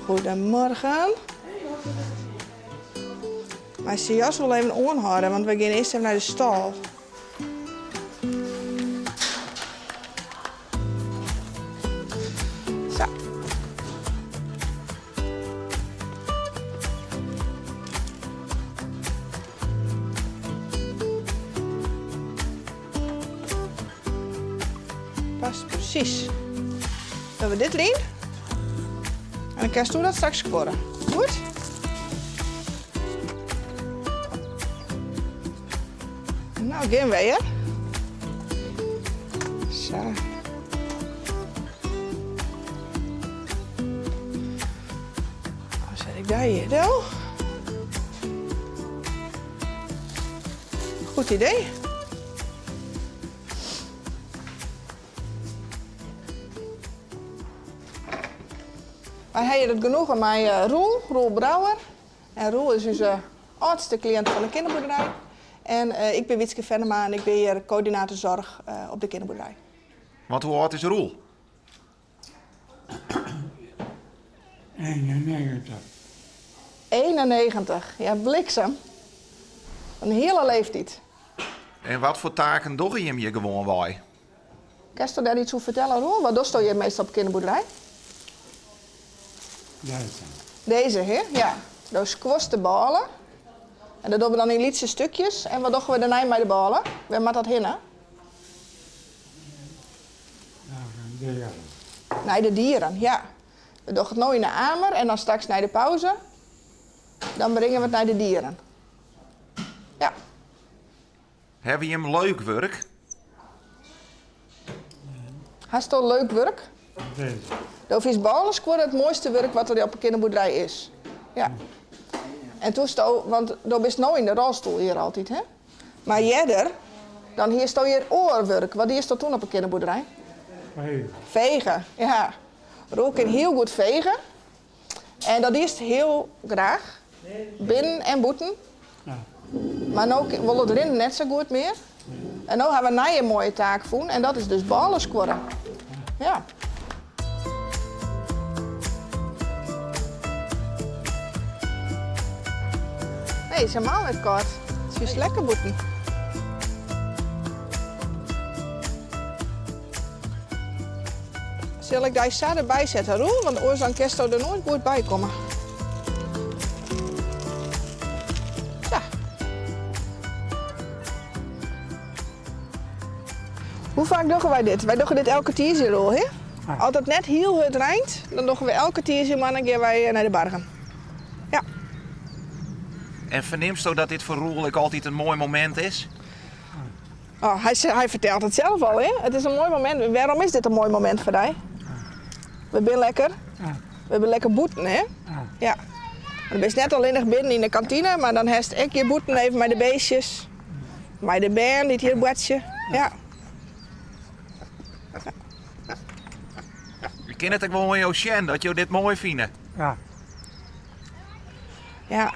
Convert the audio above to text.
Goedemorgen. Meist de jas wol even oanhâlde, want we gean earst even nei de stâl. Sa. Past presys. Dogge we dit deryn. En dan kinst do dat straks skuorre. Goed? No, gean we hear. Sa. Dan set ik dy hjir del. Goed idee. Wy ha hjir it genoegen mei Roel, Roel Brouwer. En Roel is ús âldste kliïnt fan de kinderboerderij. En ik bin Wietske Fennema en ik bin hjir koördinator zorg op de kinderboerderij. Want hoe âld is Roel? 91. 91, ja bliksem. In hiele leeftiid. En wat foar taken dogge jim hjir gewoanwei? Kinsto dêr iets oer fertelle, Roel? Wat dochsto hjir meastal op de kinderboerderij? Dizze. Dizze, hè? Ja. Do skuorst de bôle. En dat dogge we dan yn lytse stukjes. En wat dogge we dêrnei mei de bôle? Wêr moat dat hinne? Nei de dieren. Nei de dieren, ja. We dogge it no yn de amer en dan straks nei de pauze, dan bringe we it nei de dieren. Ja. Hawwe jim leuk wurk? Hasto leuk wurk? Dizze. Do fynst bôleskuorre it moaiste wurk wat der op 'e kinderboerderij is. Ja. En toesto, want do bist no yn de rolstoel hjir altyd, hè? Mar earder, dan hiesto hjir oar wurk. Wat diesto toen op 'e kinderboerderij? Fege. Fege, ja. Roel kin hiel goed fege. En dat diest hiel graach. Binnen en bûten. Ja. Mar no wol it rinnen net sa goed mear. En no ha we in nije moaie taak fûn en dat is dus bôleskuorre. Ja. Nee, it is helemaal net kâld. It is just lekker bûten. Sil ik dy sa derby sette, Roel? Want oars dan kinsto der noait goed by komme. Sa. Hoe faak dogge wy dit? Wy dogge dit elke tiisdei, Roel, hè? As it net hiel hurd reint, dan dogge we elke tiisdeimoarn dan gean wy nei de bargen. Ja. En fernimsto dat dit foar Roel ek altyd in moai momint is? Oh, hy, hy fertelt it sels al, hè? It is in moai momint. Wêrom is dit in moai momint foar dy? We binne lekker. We binne lekker bûten, hè? Ja. Dan bist net allinnich binnen yn de kantine, mar dan hast ek hjir bûten even mei de beestjes. Mei de bern dy't hjir boartsje. Ja. Ik kin it ek wol oan jo sjen dat jo dit moai fine. Ja. Ja.